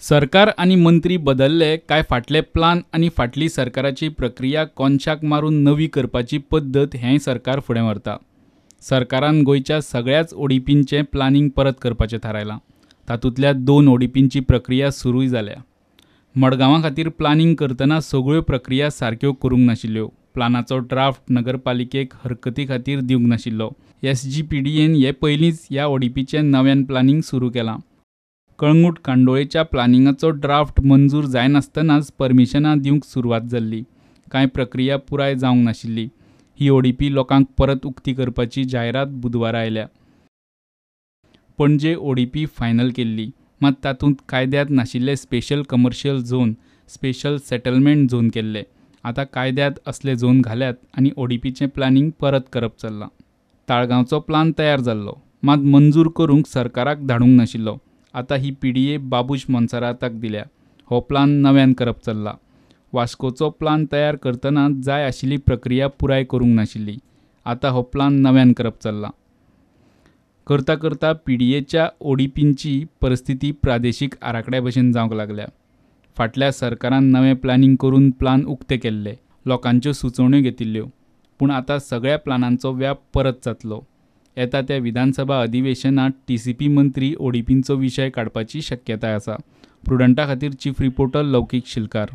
सरकार आनी मंत्री बदल्ले काय फाटले प्लान आनी फाटली सरकाराची प्रक्रिया कोनशाक मारून नवी करपाची पद्दत हेंय सरकार फुडें व्हरता. सरकारान गोंयच्या सगळ्याच ओडीपींचें प्लानींग परत करपाचें थारायलां. तातूंतल्या 2 ओडीपींची प्रक्रिया सुरूय जाल्या. मडगांवा खातीर प्लानींग करतना सगळ्यो प्रक्रिया सारक्यो करूंक नाशिल्ल्यो. प्लानाचो ड्राफ्ट नगरपालिकेक हरकती खातीर दिवंक नाशिल्लो. एसजीपीडीएन हे पयलींच ह्या ओडीपीचें नव्यान प्लानींग सुरू केलां. कळंगूट कांदोळेच्या प्लानिंगाचो ड्राफ्ट मंजूर जायनासतनाच परमिशनां दिवंक सुरवात जाल्ली. कांय प्रक्रिया पुराय जावंक नाशिल्ली. ही ओडीपी लोकांक परत उक्ती करपाची जायरात बुधवारा आयल्या. पणजे ओडीपी फायनल केल्ली, मात तातूंत कायद्यांत नाशिल्ले special commercial zone, special settlement zone केल्ले. आतां कायद्यांत असले झोन घाल्यात आनी ओडीपीचें प्लानींग परत करप चल्लां. ताळगांवचो प्लान तयार जाल्लो, मात मंजूर करूंक सरकाराक धाडूंक नाशिल्लो. आतां ही पीडीए बाबूश मोन्सेराताक दिल्या. हो प्लान नव्यान करप चल्ला. वास्कोचो प्लान तयार करतना जाय आशिल्ली प्रक्रिया पुराय करूंक नाशिल्ली. आतां हो प्लान नव्यान करप चल्ला. करता करता पीडीएच्या ओडीपींची परिस्थिती प्रादेशीक आराखड्या भशेन जावंक लागल्या. फाटल्या सरकारान नवें प्लानींग करून प्लान उक्ते केल्ले, लोकांच्यो सुचोवण्यो घेतिल्ल्यो. पूण आतां सगळ्या प्लानांचो व्याप परत जातलो. येता त्या विधानसभा अधिवेशनात टीसीपी मंत्री ओडीपींचो विशय काडपाची शक्यताय आसा. प्रुडंटा खातीर चीफ रिपोर्टर लौकीक शिलकार.